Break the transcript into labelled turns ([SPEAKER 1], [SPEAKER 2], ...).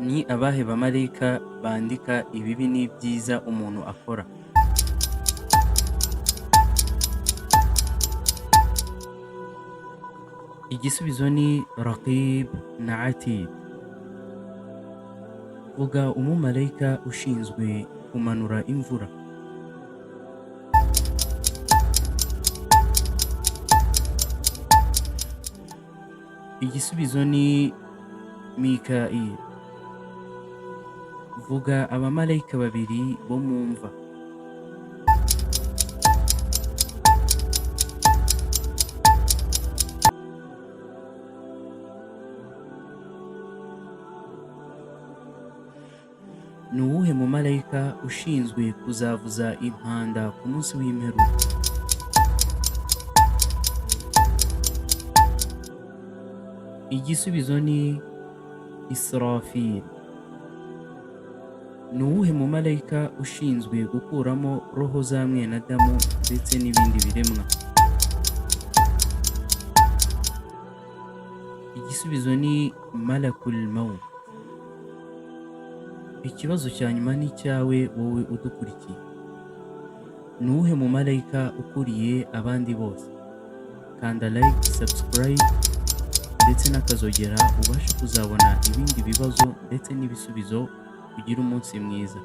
[SPEAKER 1] Ni abahe bamarayika bandika ibibi n'ibyiza umuntu akora? Igisubizo ni Raqib na Atid. Vuga umumarayika ushinzwe kumanura imvura. Igisubizo ni Mikail. Vuga abamarayika babiri bo mu mva. Ni uwuhe mumarayika ushinzwe kuzavuza impanda ku munsi w'imperuka? Igisubizo ni Israfil. Ni uwuhe mumarayika ushinzwe gukuramo roho za mwene Adamu ndetse n'ibindi biremwa? Igisubizo ni Malakul Maut. Ikibazo cya nyuma ni icyawe wowe udukurikiye. Ni uwuhe mumarayika ukuriye abandi bose? Kanda like, subscribe ndetse n'akazogera ubashe kuzabona ibindi bibazo ndetse n'ibisubizo. Ugire umunsi mwiza.